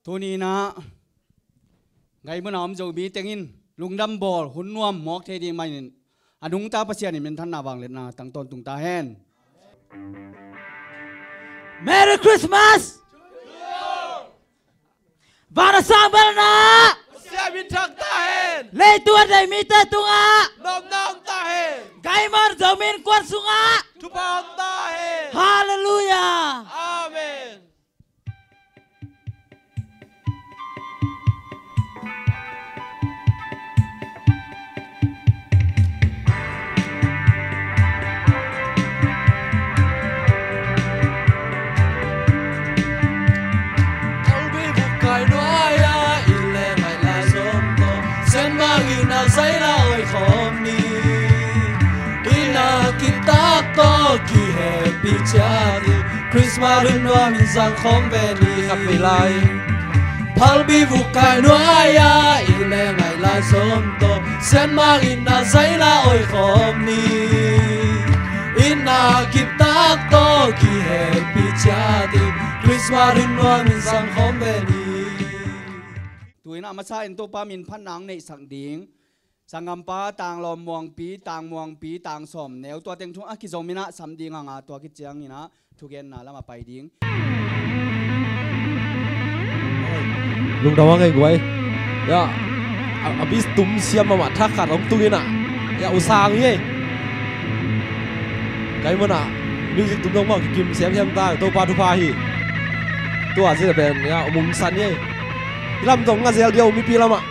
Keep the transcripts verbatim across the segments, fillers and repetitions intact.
Tuni-in ah gai muna om Zomi teng in lungdam bawl, hun nuam mawk thei ding manin a nungta Pasian in minthanna vangliatna tang tawntung ta hen. Merry Christmas! Van a sang belna Pasian min thang ta hen. Leitung a deih mite tungah nopna om ta hen. Gai mawk Zomi Innkuan sungah thupha om ta hen. Halleluiah. Amen. Phalbi vuk kai nuai-ah inn le ngaih lai zom tawh, Sianmang inn ah zaila oih khawm ni. Inn ah kiptak tawh kihehpih ciat in, Christmas hun nuam in zang khawm ve ni. Khat vei lai. Phalbi vuk kai nuai-ah inn le ngaih lai zom tawh, Sianmang inn ah zaila oih khawm ni. Inn ah kiptak tawh kihehpih ciat in, Christmas hun nuam in zang khawm ve ni. Tu-in ah masa in Topa min phatna hong neihsak ding sanggampa Tang Lawm Muangpi, Tang Muangpi, Tang Sawm Neu, tua teng thu a kizom in ah sam ding a, tua khit ciangin ah thugenna lamah pai ding. Lungdam a ngei guai. Ya, a, a bass tum siam mahmah, thak khat hong tung in ah. Ya, u sang hi ei. Kai mun ah music tum dong mah kikim semsem ta, Topa thupha hi. Tua zia pen, ya, u mumsan hi ei. Hi lam dong nga zel dia u mipi lamah.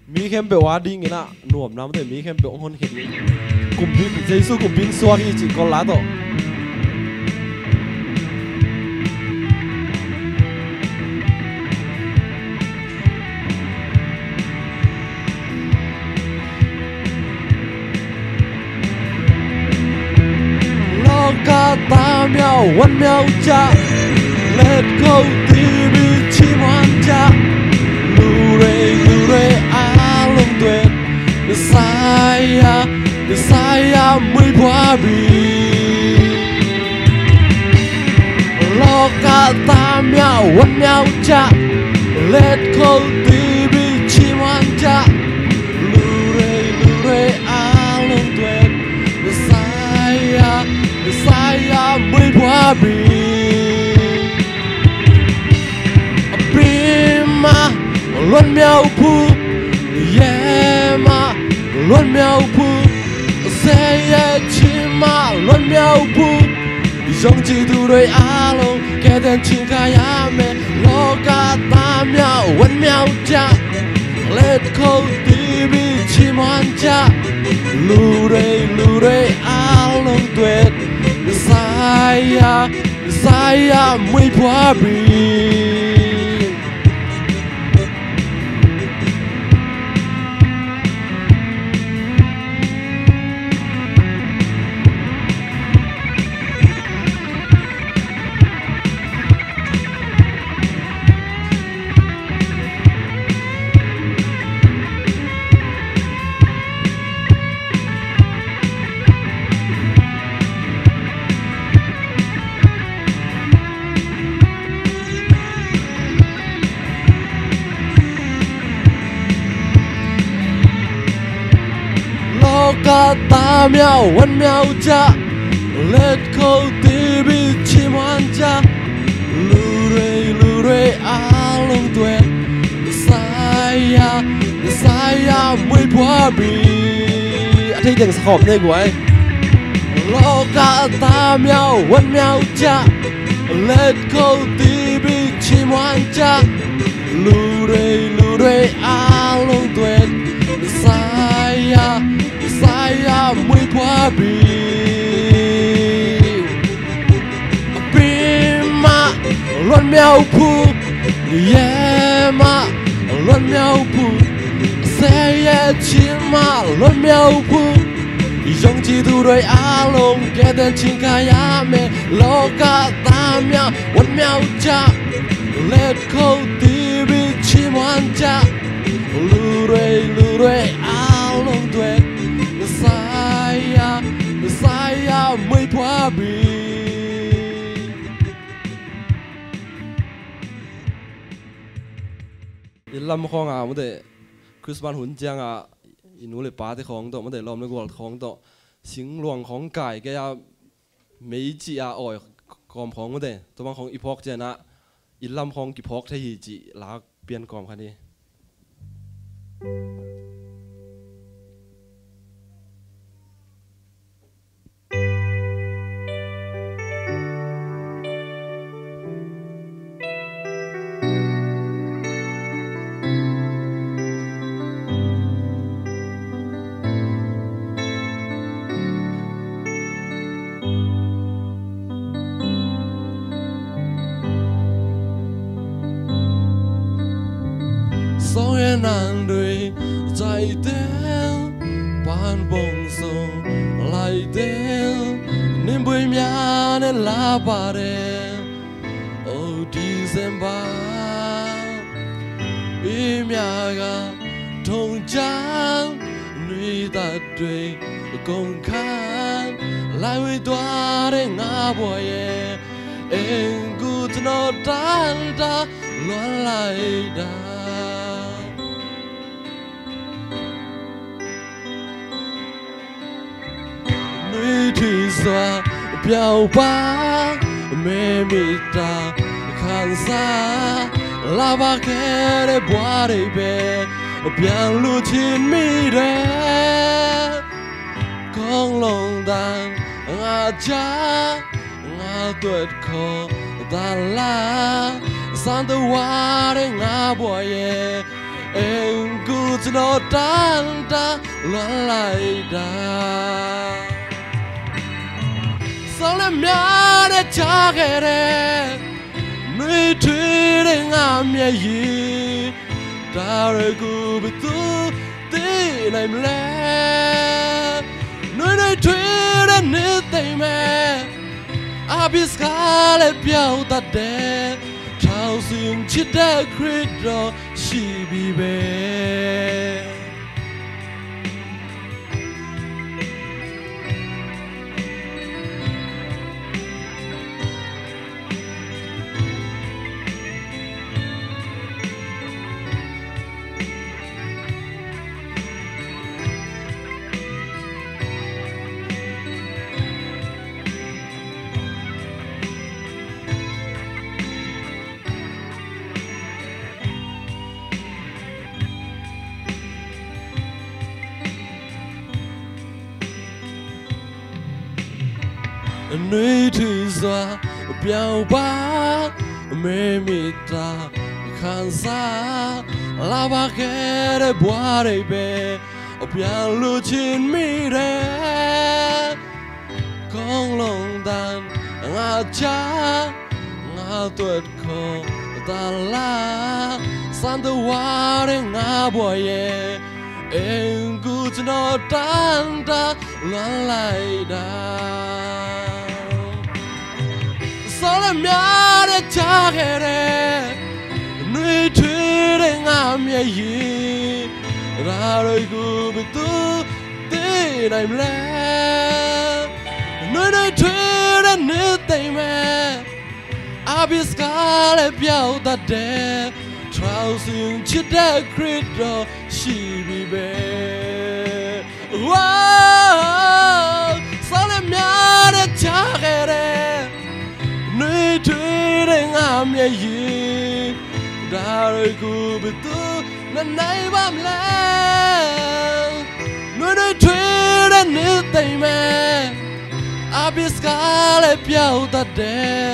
Mi khempeuh a dingin ah nuamna mate, mi khempeuh hong honkhia ding. Kumpi, Jesu kumpi in suak hi cih kol la tawh. Lawka ta miau wan miau ciah, let go tibi ci muan ciah, lurei lurei a lungtuet, Messiah, Messiah mui bua bi. Lawka ta miau wan miau ciah, let go tibi ci muan ciah, lurei lurei a lungtuet, Messiah, Messiah mui bua bi. A pi mah luan miau phu, ye mah luan miau phu, se ye ci mah luan miau phu. Zong ci tu rei a long, ke den ci ka ya me, lawka ta miau wan miau ciah, let go tibi ci muan ciah, lurei lurei a lungtuet, Messiah, Messiah mui bua bi. Lawka ta miau wan miau ciah, let go tibi ci muan ciah, lurei lurei a lungtuet, Messiah, Messiah mui bua bi. A thei deng sa khawm nei guai. Lawka ta miau wan miau ciah, let go tibi ci muan ciah, lurei lurei a lungtuet, Messiah, Messiah mui bua bi. A pi mah luan miau phu, ye mah luan miau phu, se ye ချစ်မှလွတ်မြောက်ဖို့၊ ယုံကြည်သူတွေအားလုံး ကယ်တင်ခြင်းခံရမယ်။ လောကသားများ ဝမ်းမြောက်ကြ၊ လက်ခုပ်တီးပြီး ချီးမွမ်းကြ၊ လူတွေ၊ လူတွေအားလုံးအတွက် မessiah၊ messiah မွေးဖွားပြီ။ Inn lam khawngah mute, Christmas hun ciangah i nu le pate khawng tawh mute, lawm le gual khawng tawh singluang khawng kai kei a, mei cih a awi kawm khawng mute, tua bang khawng i phawk cianah inn lam khawng kiphawk thei hi cih lak pian kawm khat hi. Sawng e nang dui, zai teng, pan bong song, lai teng, nin bui mya ne la ba de. Oh December, i mya ga thong chang, nui ta dui, kong khan, lai wi dua de nga bua ye. အိမ်ကူကျွန်တော်တန်းတလွမ်းလိုက်တာ နွေထွေစွာပြောင်းပါ မဲမေတ္တာခံစားလာပါခဲ့တဲ့ဘဝတွေပဲပြန်လို့ချင်မိတယ် ကောင်းလုံးတန်ငါချာငါအတွက်ခေါ်တန်လာစံတဝါတဲ့ငါဘွားရဲ့အိမ်ကူကျွန်တော်တန်တန်လွမ်းလိုက်တာစောင်းလက်များနဲ့ချခဲ့တဲ့နှွေထွေးတဲ့ငါမျက်ရည်ဒါတွေကိုဘယ်သူသိနိုင်မလဲနွေနွေထွေးတဲ့နေ့သိမ့်မယ်အဘိစကားလည်းပြောင်းတတ်တယ်ထောင်စင်ချစ်တဲ့ခရစ်တော်ရှိပြီပဲအနှွေးထွေးစွာပြောင်းပါအမဲမေတ္တာခံစားလာပါခဲ့တဲ့ဘဝတွေပဲအပြန်လို့ချင်မိတယ်ကောင်းလုံးတန်ငါချာငါအတွက်ခေါ်တန်လာစံတဝါတဲ့ငါဘွားရဲ့ အိမ်ကူကျွန်တော်တန်တန်လွမ်းလိုက်တာစောင်းလက်များနဲ့ချခဲ့တဲ့နှွေထွေးတဲ့ငါမျက်ရည်ဒါတွေကိုဘယ်သူသိနိုင်မလဲနှွေထွေးတဲ့နေ့သိမ့်မယ်အဘိစကားလည်းပြောင်းတတ်တယ်ထောင်စင်ချစ်တဲ့ခရစ်တော်ရှိပြီပဲဝါစောင်းလက်များနဲ့ချခဲ့တဲ့နှွေထွေးတဲ့ငါမျက်ရည်ဒါတွေကိုဘယ်သူမနိုင်ပါမလဲနှွေထွေးတဲ့နေ့သိမ့်မယ်အဘိစကားလည်းပြောင်းတတ်တယ်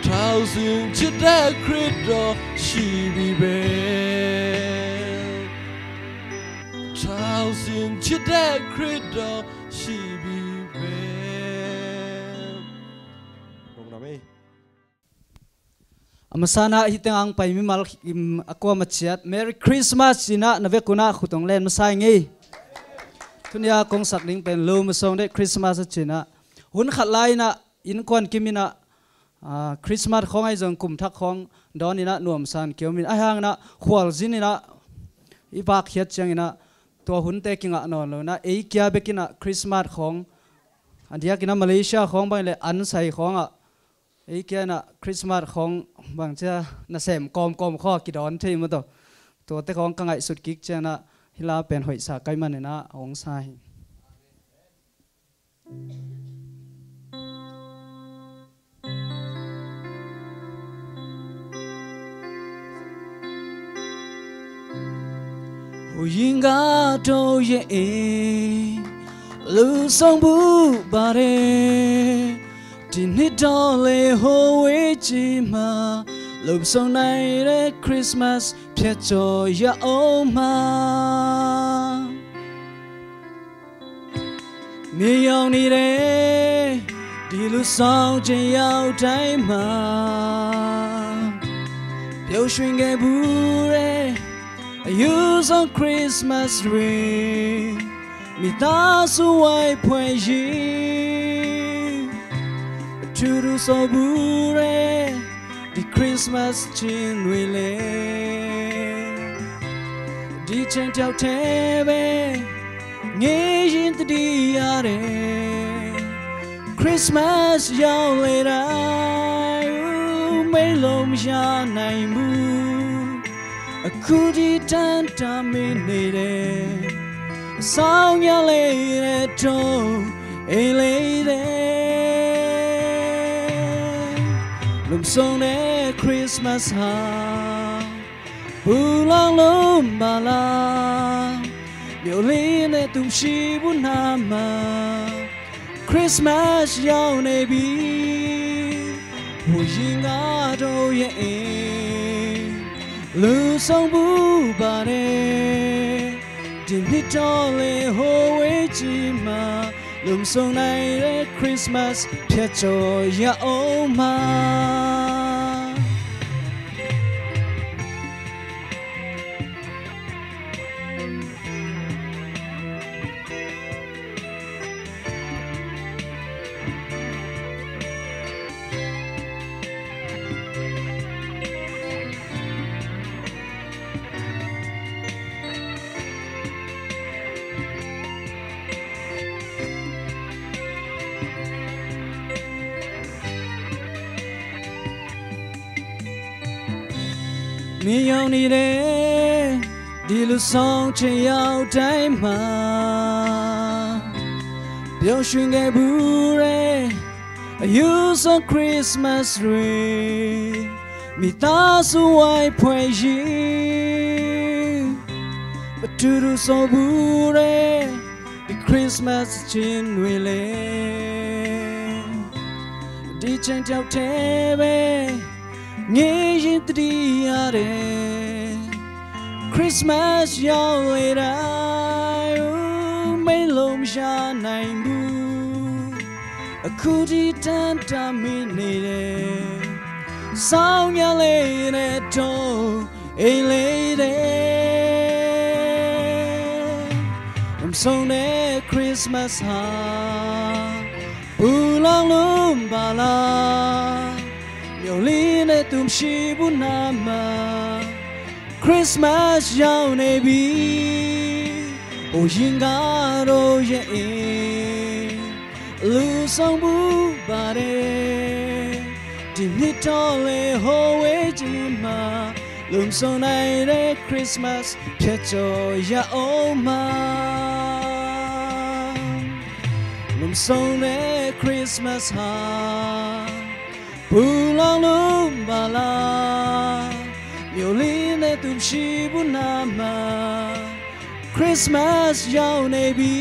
ထောင်စင်ချစ်တဲ့ခရစ်တော်ရှိပြီပဲထောင်စင်ချစ်တဲ့ခရစ်တော်ရှိပြီပဲ။ Amasana hih tengah ang pai mimal a kuama ciat Merry Christmas cinah na vekuna khutong len masa ing ei. Tuni-a kong sak ding pen Lum Song de Christmas a ci-in ah, hun khat lai-in ah innkuan kim in ah, aa, Christmas khawng ahi zong kum thak khawng dawn in ah nuamsa in ki-om in, ahi hangin ah khualzin in ah i vakkhiat ciangin ah tua hunte kingah nawn lo in ah, ei kia bek in ah Christmas khawng, a diakin ah Malaysia khawng bang le an sai khawngah, ei kia in ah Christmas khawng bang cia nasem kawmkawm khawng a kidawn thei maw taw. Tuate khawng ka ngaihsut kik ciangin ah hih la pen hoihsa ka hih manin ah a hong sa hi. ကိုယ်ရင်ကားတော့ရဲ့အိမ် လူဆုံးဘူးပါတယ်။ ဒီနှစ်တော့လေ ဟိုဝေးကြီးမှာ လူဆုံးနိုင်တဲ့ Christmas ဖြတ်ကျော်ရအောင်မှာ မြေရောင်နေတဲ့ ဒီလူဆောင်ချိန်ရောက်တိုင်းမှာ ပျော်ရွှင်ခဲ့ဘူးတဲ့ အယူဆုံး Christmas တွေ မိသားစုဝိုင်းဖွဲ့ရင်း အထူးထူးဆိုဘူးတဲ့ ဒီ Christmas ချင်းတွေလေ ဒီချိန်တစ်ယောက်တည်းပဲ ငြိမ်ရင်သတိရတယ်။ Christmas ရောက်လေတိုင်း မင်းလုံးမရနိုင်ဘူး။ အခုထိတန်တာမင်းနေတယ်။ အဆောင်ရလေးတဲ့တော့ အိမ်လေးတဲ့ လူမဆုံးတဲ့ Christmas ဟာ ပူလောင်လို့မလား။ မျှော်လင့်တဲ့သူရှိဘူးနားမှာ Christmas ရောက်နေပြီ။ ဟိုရင်ကားတော့ရဲ့အိမ် လူဆုံးဘူးပါတယ်။ ဒီနှစ်တော့လေ ဟိုဝေးကြီးမှာ လူမဆုံးနိုင်တဲ့ Christmas ဖြတ်ကျော်ရအောင်မှာ။ မြေရောင်နေတဲ့ ဒီလူဆောင်ချိန်ရောက်တိုင်းမှာ ပျော်ရွှင်ခဲ့ဘူးတဲ့ အယူဆုံး Christmas တွေ မိသားစုဝိုင်းဖွဲ့ရင်း အတူတူဆိုဘူးတဲ့ ဒီ Christmas ချင်းတွေလေ ဒီချိန်တစ်ယောက်တည်းပဲ ငြိမ်ရင်သတိရတယ်။ Christmas ရောက်လေတိုင်း မင်းလုံးမရနိုင်ဘူး။ အခုထိတန်တာမင်းနေတယ်။ ဆောင်ရလေးနဲ့တော့ အိမ်လေးတဲ့ လူမဆုံးတဲ့ Christmas ဟာ ပူလောင်လို့မပါလား။ မျှော်လင့်တဲ့သူမရှိဘူးနားမှာ Christmas ရောက်နေပြီ။ ဟိုရင်ကားတော့ရဲ့အိမ် လူဆုံးဘူးပါတယ်။ ဒီနှစ်တော့လေ ဟိုဝေးကြီးမှာ လူမဆုံးနိုင်တဲ့ Christmas ဖြတ်ကျော်ရအောင်မှာ။ လူမဆုံးတဲ့ Christmas ဟာ ပူလောင်လို့မပါလား။ မျှော်လင့်တဲ့သူမရှိဘူးနားမှာ Christmas ရောက်နေပြီ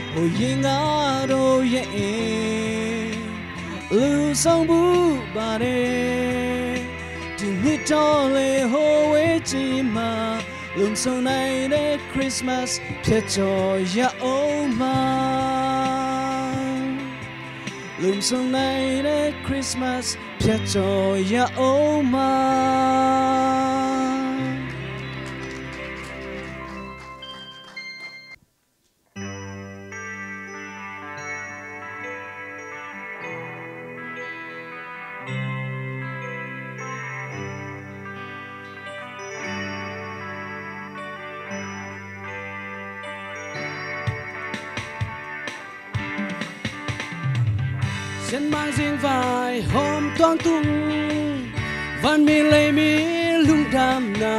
။ ဟိုရင်ကားတော့ရဲ့အိမ် လူဆုံးဘူးပါတယ်။ ဒီနှစ်တော့လေ ဟိုဝေးကြီးမှာ လူမဆုံးနိုင်တဲ့ Christmas ဖြတ်ကျော်ရအောင်မှာ။ လူမဆုံးနိုင်တဲ့ Christmas ဖြတ်ကျော်ရအောင်မှာ။ Cianmang zingvai hawm tuang tung, vanmi leimi lungdamna,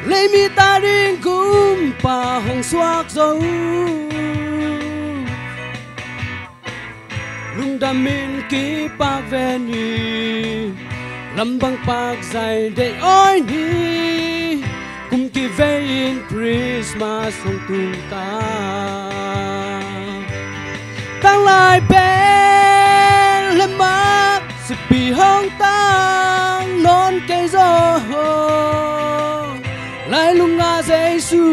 leimi ta ding kumpa hong suak zo. Lungdam in kipak ven hi, lambang pak zai deih awi hi. Kum kivei in Christmas hong tung ta. Tanglai Bethlehem ah sipi hong tang nawn kei zaw. Lailung ah Jesu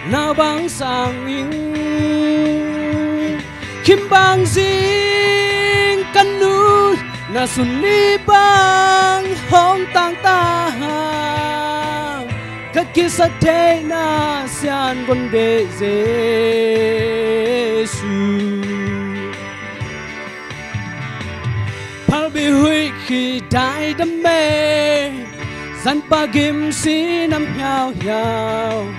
naubang sang ing. Khimbang zing ka nu, na suni bang hong tang ta. Ka kisap theihna sian von deih Jesu. Phalbi huih khi dai dam e, Zanpa gim si nam hiauhiau.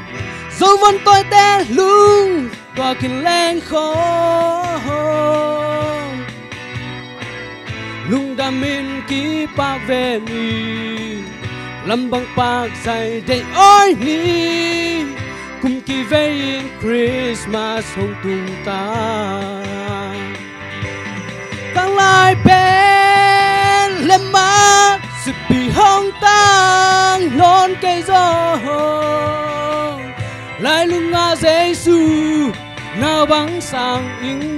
Zovon tawite lung tua kin leng khawng. Lungdam in kipak ven hi, lambang pak zai deih awi hi. Kum kivei in Christmas hong tung ta. Tanglai Bethlehem ah sipi hong tang nawn kei zaw. Lailung ah Jesu naubang sang ing.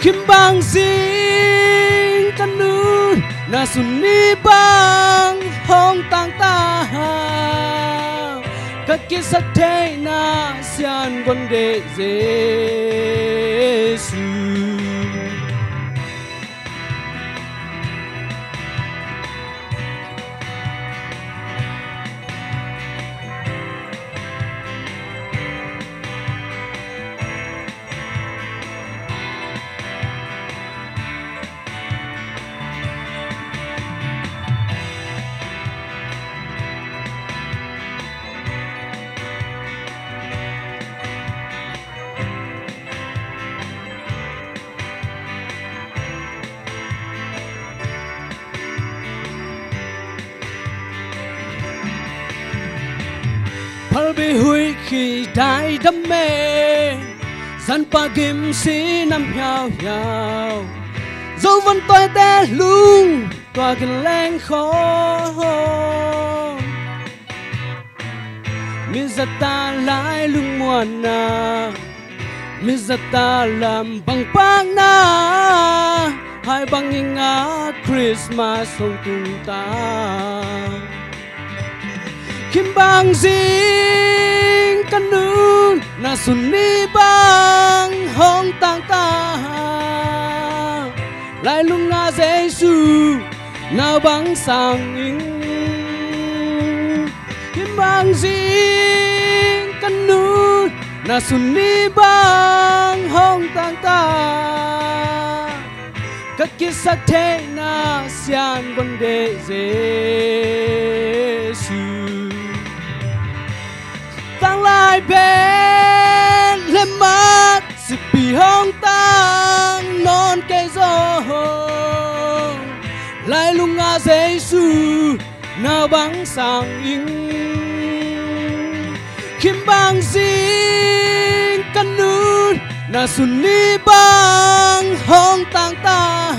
Khimbang zing ka nu, na suni bang hong tang ta. Ka kisap theihna sian von deih Jesu. Phalbi huih khi dai dam e, Zanpa gim si nam hiauhiau. Zovon tawite lung tua kin leng khawng. Mi zahta lailung muanna, mi zahta lambang pakna, hai bang ing a Christmas hong tung ta. Khimbang zing ka nu, na suni bang hong tang ta. Lailung ah Jesu naubang sang ing. Khimbang zing ka nu, na suni bang hong tang ta. Ka kisap theihna sian von deih Jesu. Tanglai Bethlehem ah sipi hong tang nawn kei zaw. Lailung ah Jesu naubang sang ing. Khimbang zing ka nu, na suni bang hong tang ta.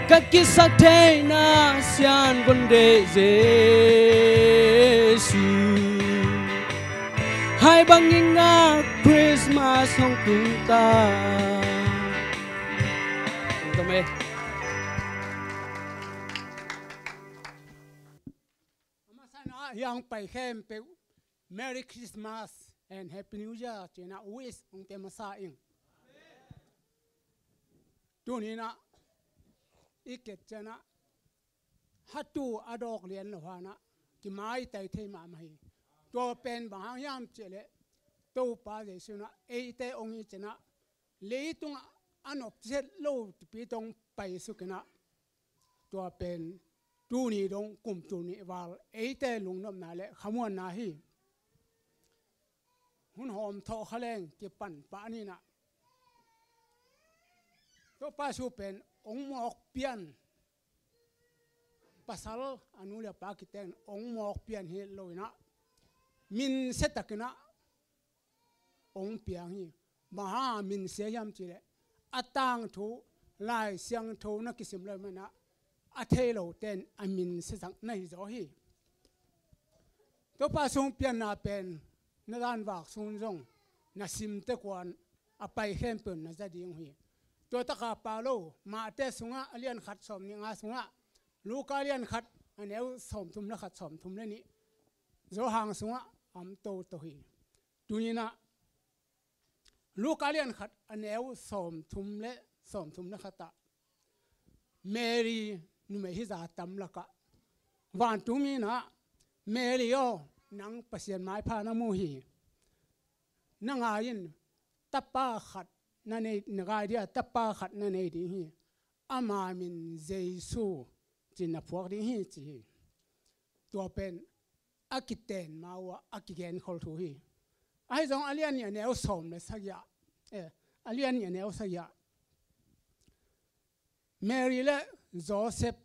Ka kisap theihna sian von deih Jesu. Hai bang ing a Christmas hong tung ta. Tung ta mai. A masa in ah hiang pai khempeuh Merry Christmas and Happy New Year ci-in ah wish hong pia masa ing. Tuni in ah i ket ciang ah hatu a dawk lian lo han ah kimaitai thei mahmah hi. Tua pen bang hang hiam cih leh Topa Jesu in ah eite hong it ciang ah leitungah a nop zet lo tipi tawh hong paisuk in ah, tua pen tuni dong kum tul nih val eite lungnopna le khamuanna hi. Hun hawm thawh kha leng kipan pah ni in ah, Topa Jesu pen ong mawk pian, pasal a nu le a pa kiten ong mawk pian hi lo in ah, minse takin ah ong piang hi. Bang hang a minse hiam cih leh, a tangthu Lai Siangtho na kisim lo ahih manin ah, a thei lote'n a minse sak na hi zaw hi. Topa Jesu pianna pen na dan vak sung zong na sim tek un, a pai khempeuh na za ding uh hi. Tua tak a pau lo, Mate sungah a lian khat sawmnih nga sungah, Luka a lian khat a neu sawmthum le khat, sawmthum le nih, Johan sungah a om toto hi. Tuni in ah Luka a lian khat a neu sawmthum le, sawmthum le khat ah, Mary numei hizah tam lakah, vantungmi in ah, "Mary aw, nang Pasian maipha na mu hi. Na ngai in, tapa khat na nei, na ngai ding a, tapa khat na nei ding hi. Ama min Jesu ci-in na phuak ding hi," ci hi. Tua pen a kiten ma uh ah a kigenkhol thu hi. Ahi zong a lian nih a neu sawm le sagih ah, eh, a lian nih a neu sagih ah, Mary le Joseph,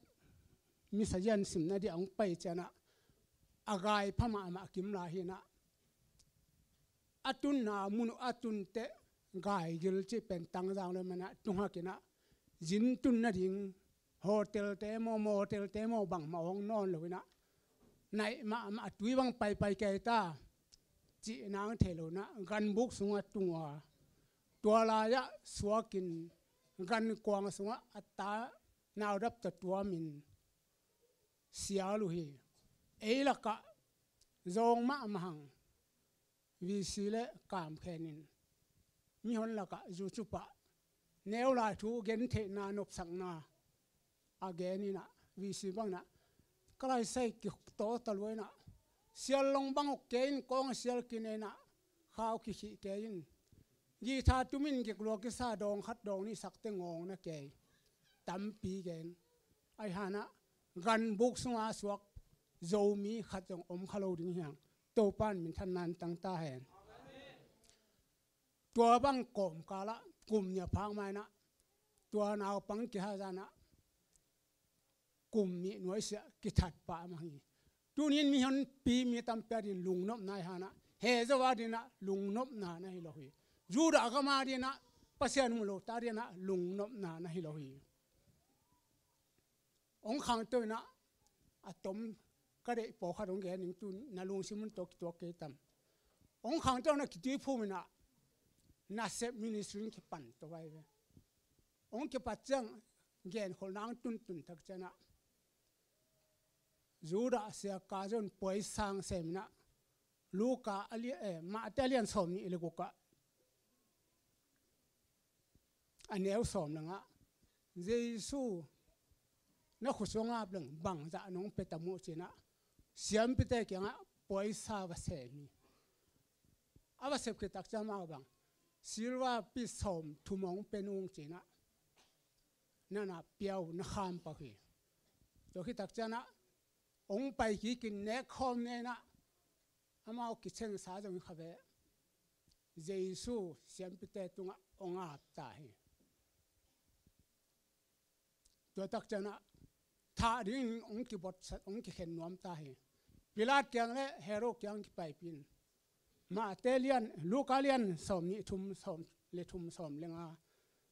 Missa Jesu'n simna ding a hong pai ciangin ah, a gai pha mahmah kim lai hi in ah, a tunna mun uh a tun teh, gaigil cih pen tangzang lo ahih manin ah, tunghak in ah, zin tun nading hotel te maw, motel te maw, bangmah hong nawn lo in ah, naih mahmah, a tui bang paipai kei ta, cih nang thei lo in ah, ganbuk sungah tung uh a, tua lai-ah suakin gankuang sungah a ta naudap tawh tuamin sial uh hi. Ei lakah zawng mahmah hang, V C le Kam Khen in mihon lakah YouTube ah neu lai thu gentheihna, nopsakna a gen in ah, V C bang in ah, ka laisai kitawta lua in ah, sial long bang uh kei in, kawng a sial kine in ah, khau kikhih kei in, guitar tumin gik lua kisa, dawng khat dawng nih sak teh ngawng na kei, tampi gen. Ahi hang ah, ganbuk sunga suak Zomi khat zong om kha lo ding hi hang. Topa'n minthanna tang ta hen. Tua bang kawmkal ah kum nih a phak ma in ah, tua naupang kihazat in ah, kum nih nuaisiah kithat pah mah hi. Tuni in mihonpi mi tampi adingin lungnopna hi hang ah, he zo adingin ah lungnopna na hi lo hi. Judah gam adingin ah, Pasian mu lote adingin ah lungnopna na hi lo hi. Hong khangto in ah, a tom ka deih pawlkhat hong gen ning, tu na lungsim un tawh kituak kei tam. Hong khangto in ah kituiphum in ah, nasep ministry in kipan to vai ve. Hong kipat ciang, genkholhna hong tuntun tak ciangin ah, Judah sia Kaiafa in puai sang sem in ah, Luka a li-, eh, Mate a lian sawmnih le guk ah, a neu sawm le nga ah, Jesu na khut sung ap leng bangzah nong pia tam uh ci-in ah, siampite kiangah puaisa va sem hi. A va sep khit tak ciang amau bang, silver piece sawmthum hong pia nung ci-in ah, na na pia uh, na kham pah uh hi. Tua khit tak ciangin ah, hong pai kikin nek khawm ni in ah, amau kicengsa zong hi kha ve. Jesu siampite tungah hong ap ta hi. Tua tak ciangin ah, thah dingin hong kibotsat, hong kikhen nuam ta hi. Pilat kiang le Herod kiang kipaipih in. Mate lian, Luka lian sawmnih thum, sawm le thum, sawm le nga,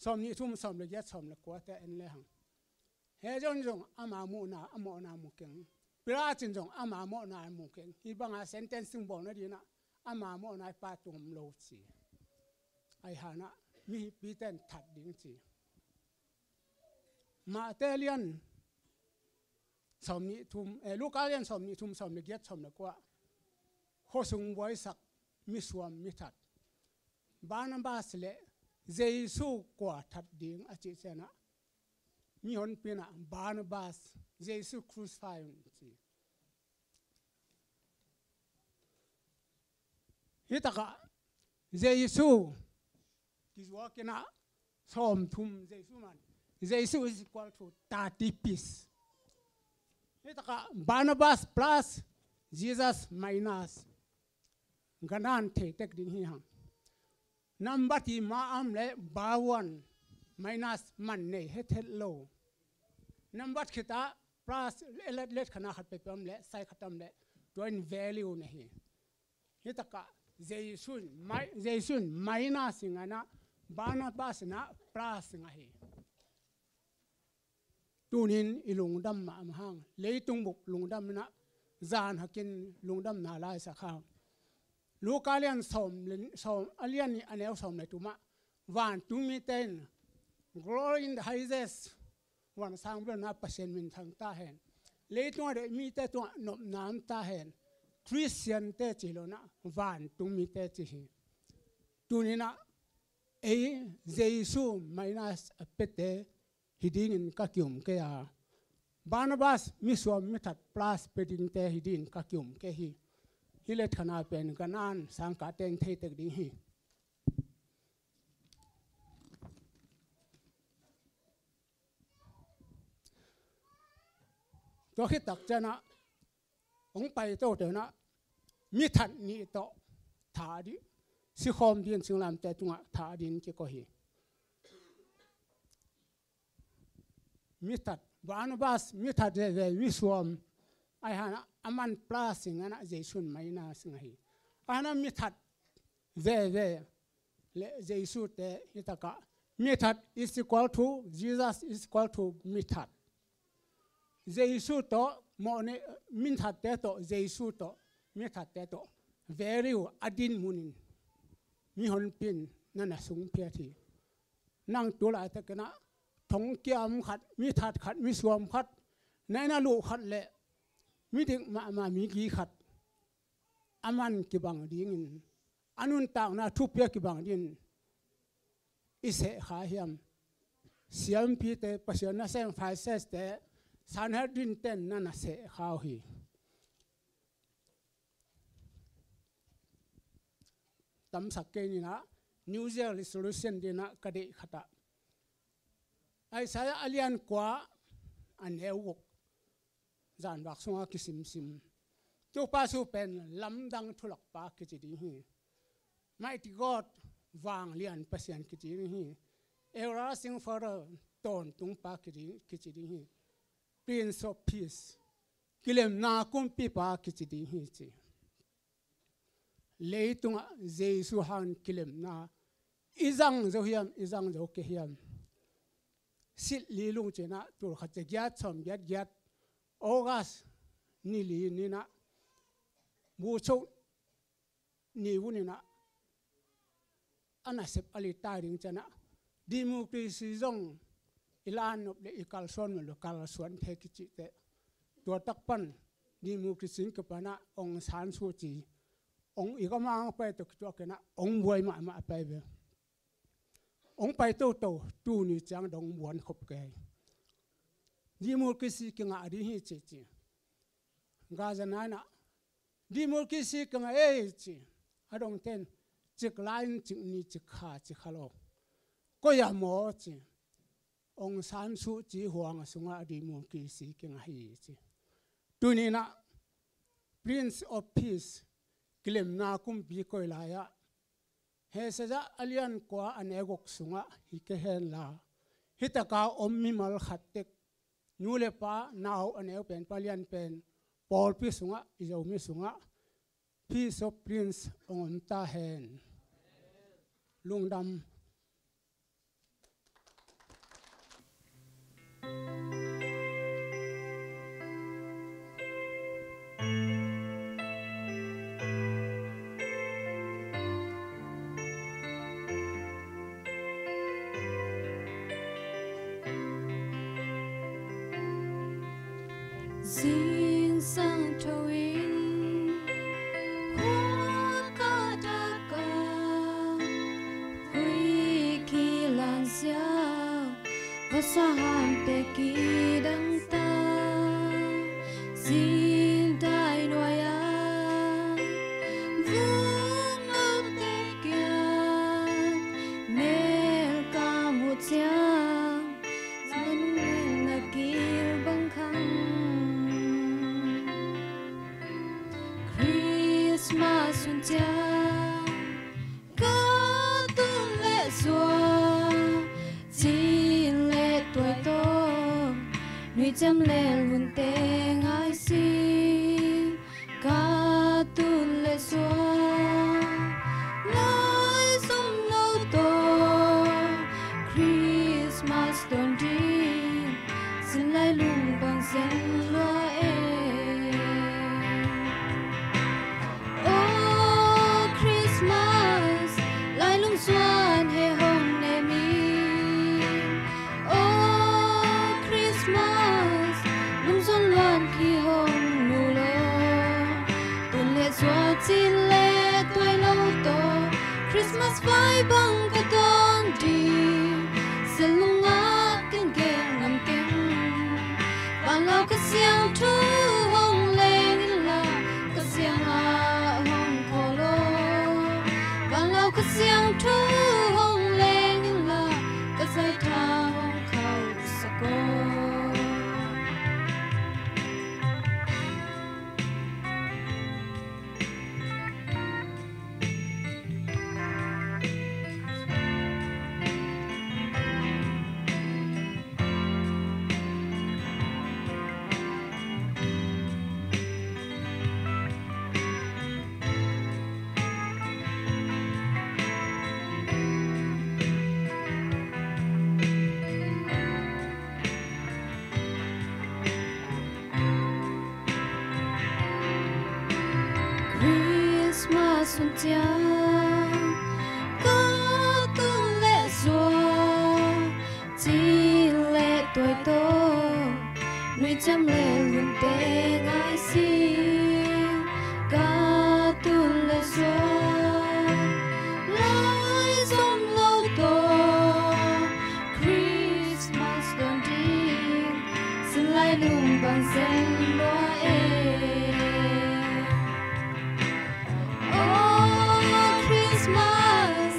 sawmnih thum, sawm le giat, sawm le kuate en le hang. Herod in zong ama muhna, a mawhna mu keng. Pilat in zong ama mawhna mu keng. Hih banga sentencing bawl nadingin ah, ama mawhna i Pa tung om lo ci. Ahi hang ah, mipite in that ding ci. Mate lian sawmnih thum, eh, Luka lian sawmnih thum, sawm le giat, sawm le kua. Khuasung buaisak, misuam, mithat. Barnabas le Jesu kua that ding a cih ciangin ah, mihonpi in ah Barnabas, Jesu crucify un ci. Hih takah Jesu kizuak in ah, sawmthum Jesu man. Jesu is equal to thirty piece. Hih takah Barnabas plus Jesus minus. Ganan thei tek ding hi hang. Nambat hi ma am le bawan. minus man nei hethet lo. Nambat khitah plus, let, let khana khat peuhpeuh om leh, sai khat om leh, tua in value na hi. Hi takah Jesu in mai-, Jesu in minus i ngah inah, Barnabas inah plus i ngah hi. Tunin i lungdam mahmah hang, leitung bup lungdam inah, zan hakin lungdamna laisak hang. Luka lian sawm le, sawm, a lian nih a neu sawm le thumah, vantung mite in, "Glory in the highest," vansang bel na Pasian minthang ta hen. Leitung a deih mite tungah nopna om ta hen. Khristiante ci lo inah, vantung mite ci hi. Tuninah ei Jesu minus a piate hi dingin ka ki-um kei a, Barnabas misuam mithat plus pia dingte hi dingin ka ki-um kei hi. Hih let khana pen ganan sangkahte in theitek ding hi. Tua khit tak cianah hong pai toto inah mithat nih tawh thah ding, sikhawm dingin singlamteh tungah thah dingin kikoih hi. Mithat, Barnabas mithat veve, misuam, ahi hanah aman plus i ngah inah Jesu in minus i ngah hi. Ahi hanah mithat veve le Jesu te hi takah, mithat is equal to, Jesus is equal to mithat. Jesu tawh, mawhni, mithatte tawh, Jesu tawh, mithatte tawh, value a dinmun in mihonpi in na na sungphiat hi. Nang tu laitakinah thongkia om khat, mithat khat, misuam khat, na inn a luh khat le midik mahmah migi khat, aman kibang dingin, a nuntakna thupi a kibang dingin i sehkha hiam? Siampite, Pasian nasem Pharisaite, Sanhedrin ten na na sehkha uh hi. Tamsak kei ninah, New Year resolution dinah ka deih khatah, Isaiah a lian kua, a neu guk, zanvak sunga kisimsim. Topa Jesu pen lamdang thulakpa kici ding hi. Mighty God, vanglian Pasian kici ding hi. Everlasting Father, tawntungpa kici, kici ding hi. Prince of Peace, kilemna kumpipa kici ding hi ci. Leitungah Jesu hangin kilemna i zang zo hiam, i zang zo kei hiam? Silh li lungcinah tul khat za giat sawm giat giat, August ni li ninah, bucho ni vuninah, a nasep a litai ding cianah, democracy zong i lan nop le i kalsuan nop le kalsuan thei kicihte. Tua tak pan democracy in kipanah Aung San Suu Kyi, ong i kamang pai tawh kituakinah ong buai mahmah pai ve. Ong pai toto, tuni ciang dong buan khop kei. Democracy kingah ding hi cici. Gaza nainah democracy kingah ei ci. A dongten cik lai in cik ni, cik kha, cik kha lo. Koi a maw ci. Aung San Suu Kyi huang a sungah democracy kingah hi ci. Tuninah Prince of Peace, kilemna kumpi koi lai-ah, Hesaya a lian kua a neu guk sungah hi kei henla, hi taka om mimal khat tek, nu le pa, nau a neu pen pa lian pen, pawlpi sungah, i Zomi sungah Peace of Prince hong om ta hen. Lungdam. Zingsang tho in khua ka dak a, hui kilan ziau, vasa hamte kidang ta, zingdai nuai-a vung nopte kiang mel ka muh ciang, Emmanuel na kil bang khang. Christmas hun ciang ka tun leh suak ci Ciam le lunte ngai sing, ka tun le suak, lai zom lo tawh, Christmas dawn ding, sin lai lung bang zen lua e. Oh Christmas, lai lung zuan he hong nem in. Oh Christmas, lungzuan luan khi hong mu lo. Tun le suak, cin le tuai lo tawh, Christmas vai bang ka dawn ding, sia lungah ken gel ngam keng. Van lau Kha Siangtho hong leng inla, ka siangah hong khawl o. Van lau Kha Siangtho hong leng inla, ka zaitha hong khauhsak o. Christmas hun ciang ka tun le suak, cin le tuai tawh, nuai ciam le lunte ngai sing, ka tun le suak, lai zom lo tawh, Christmas dawn ding, sin lai lung bang zen lua e. Oh Christmas,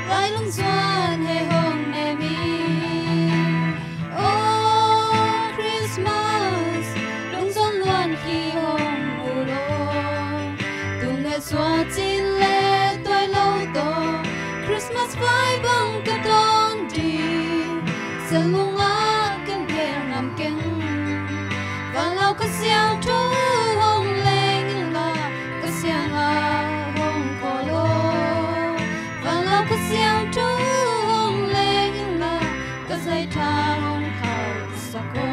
lai lung zuan he hong nem in. Oh Christmas, lungzuan luan khi hong mu lo. Tun le suak, cin le tuai lo tawh, Christmas vai bang ka dawn ding, sia lungah ken gel ngam keng. Van lau Kha Siangtho hong leng inla, ka siangah hong khawl o. Van lau Kha Siangtho hong leng inla, ka zaitha hong khauhsak o.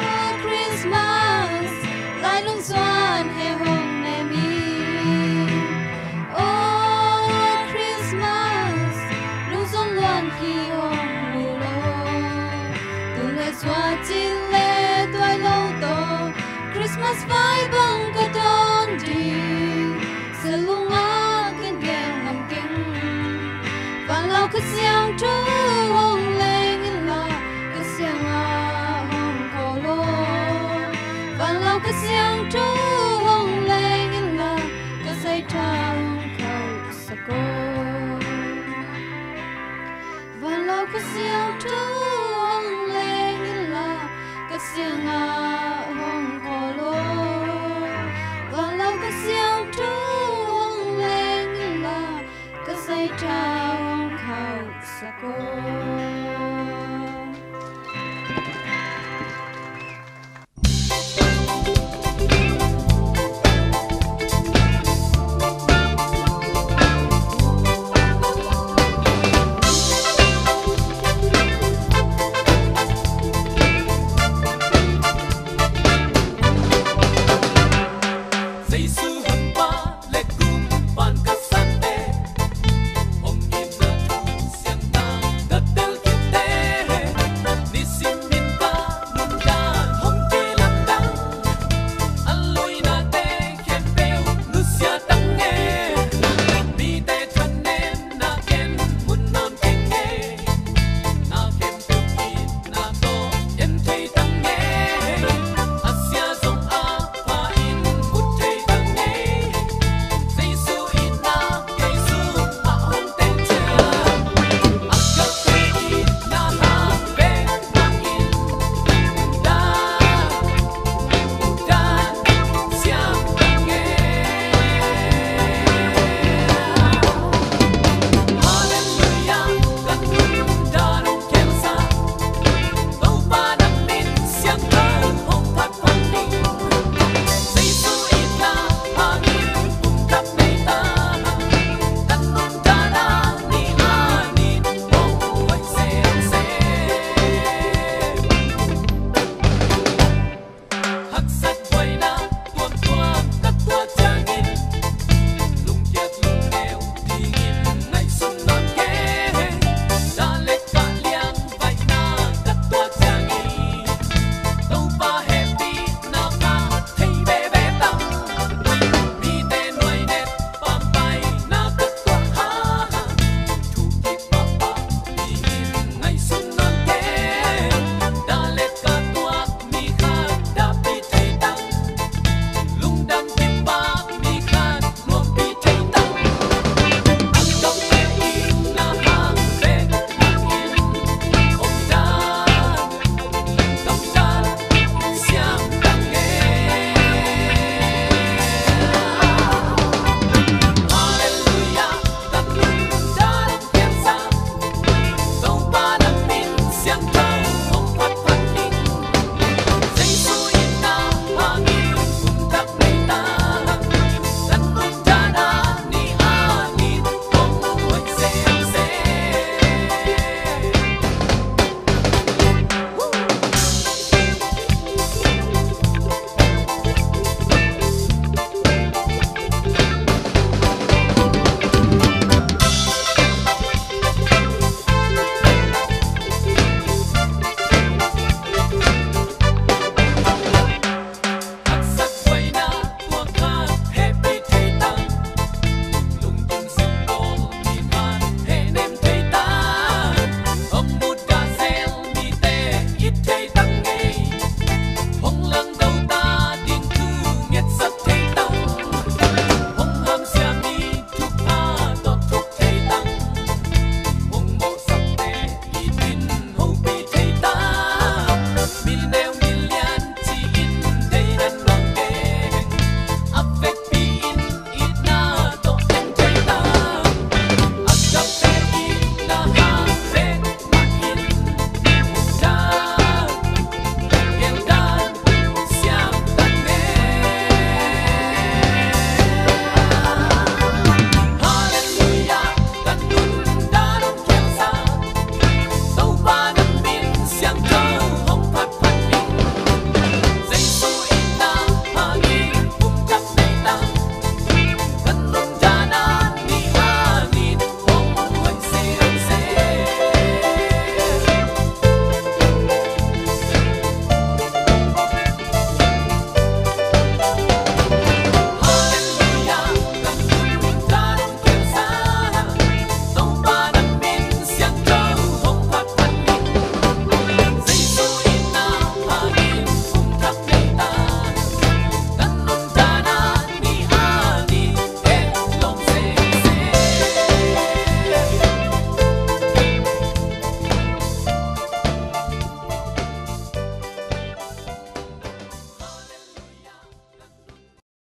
Oh Christmas, lai lung zuan he hong nem in. Oh Christmas, lungzuan luan khi hong mu lo. Tun le suak, cin le tuai lo tawh, Christmas vai bang ka dawn ding, sia lungah ken gel ngam keng. Van lau Kha Siangtho hong leng inla, ka siangah hong khawl o. Van lau Kha Siangtho hong leng inla, ka zaitha hong khauhsak o. Van lau Kha Siangtho hong leng inla, ka siangah